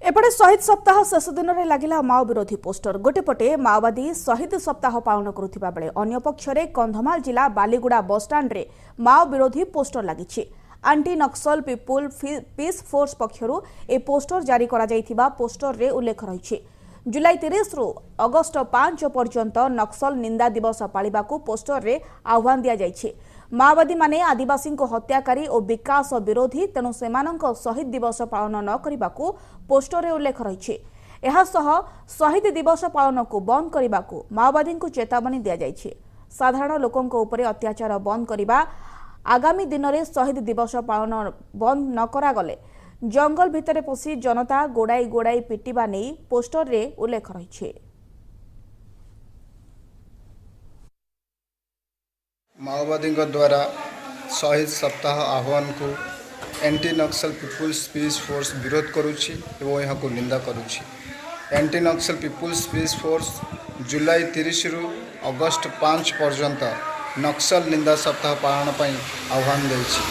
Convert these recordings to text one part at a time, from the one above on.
ଏପଟେ ଶହୀଦ ସପ୍ତାହ ଶେଷ ଦିନରେ ଲାଗିଲା ମାଓ ବିରୋଧୀ ପୋଷ୍ଟର। ଗୋଟେପଟେ ମାଓବାଦୀ ଶହୀଦ ସପ୍ତାହ ପାଳନ କରୁଥିବା ବେଳେ ଅନ୍ୟପକ୍ଷରେ କନ୍ଧମାଳ ଜିଲ୍ଲା ବାଲିଗୁଡ଼ା ବସ୍ଷ୍ଟାଣ୍ଡରେ ମାଓ ବିରୋଧୀ ପୋଷ୍ଟର ଲାଗିଛି। Anti Naxal people peace force ପକ୍ଷରୁ ଏହି ପୋଷ୍ଟର ଜାରି କରାଯାଇଥିବା ପୋଷ୍ଟରରେ ଉଲ୍ଲେଖ ରହିଛି। ଜୁଲାଇ 30ରୁ ଅଗଷ୍ଟ 5 ପର୍ଯ୍ୟନ୍ତ ନକ୍ସଲ ନିନ୍ଦା ଦିବସ ପାଳିବାକୁ ପୋଷ୍ଟରରେ ଆହ୍ୱାନ ଦିଆଯାଇଛି। ମାଓବାଦୀମାନେ ଆଦିବାସୀଙ୍କୁ ହତ୍ୟାକାରୀ ଓ ବିକାଶ ବିରୋଧୀ, ତେଣୁ ସେମାନଙ୍କ ଶହୀଦ ଦିବସ ପାଳନ ନ କରିବାକୁ ପୋଷ୍ଟରରେ ଉଲ୍ଲେଖ ରହିଛି। ଏହାସହ ଶହୀଦ ଦିବସ ପାଳନକୁ ବନ୍ଦ କରିବାକୁ ମାଓବାଦୀଙ୍କୁ ଚେତାବନୀ ଦିଆଯାଇଛି। ସାଧାରଣ ଲୋକଙ୍କ ଉପରେ ଅତ୍ୟାଚାର ବନ୍ଦ କରିବା, ଆଗାମୀ ଦିନରେ ଶହୀଦ ଦିବସ ପାଳନ ବନ୍ଦ ନ କରାଗଲେ ଜଙ୍ଗଲ ଭିତରେ ପଶି ଜନତା ଗୋଡ଼ାଇ ଗୋଡ଼ାଇ ପିଟିବା ନେଇ ପୋଷ୍ଟରରେ ଉଲ୍ଲେଖ ରହିଛି। ମାଓବାଦୀଙ୍କ ଦ୍ୱାରା ଶହୀଦ ସପ୍ତାହ ଆହ୍ୱାନକୁ anti Naxal people's peace force ବିରୋଧ କରୁଛି ଏବଂ ଏହାକୁ ନିନ୍ଦା କରୁଛି। Anti Naxal people's peace force July 30ରୁ ଅଗଷ୍ଟ 5 ପର୍ଯ୍ୟନ୍ତ ନକ୍ସଲ ନିନ୍ଦା ସପ୍ତାହ ପାଳନ ପାଇଁ ଆହ୍ୱାନ ଦେଇଛି।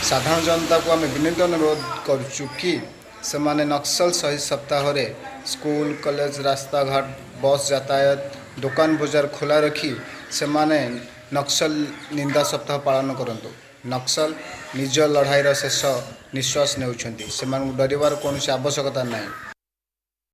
ସାଧାରଣ ଜନତାକୁ ଆମେ ବିନୀତ ଅନୁରୋଧ କରୁଛୁ କି ସେମାନେ ନକ୍ସଲ ଶହୀଦ ସପ୍ତାହରେ ସ୍କୁଲ, କଲେଜ, ରାସ୍ତାଘାଟ, ବସ୍ ଯାତାୟାତ, ଦୋକାନ ବଜାର ଖୋଲା ରଖି ସେମାନେ ନକ୍ସଲ ନିନ୍ଦା ସପ୍ତାହ ପାଳନ କରନ୍ତୁ। ନକ୍ସଲ ନିଜ ଲଢ଼ାଇର ଶେଷ ନିଶ୍ୱାସ ନେଉଛନ୍ତି, ସେମାନଙ୍କୁ ଡରିବାର କୌଣସି ଆବଶ୍ୟକତା ନାହିଁ।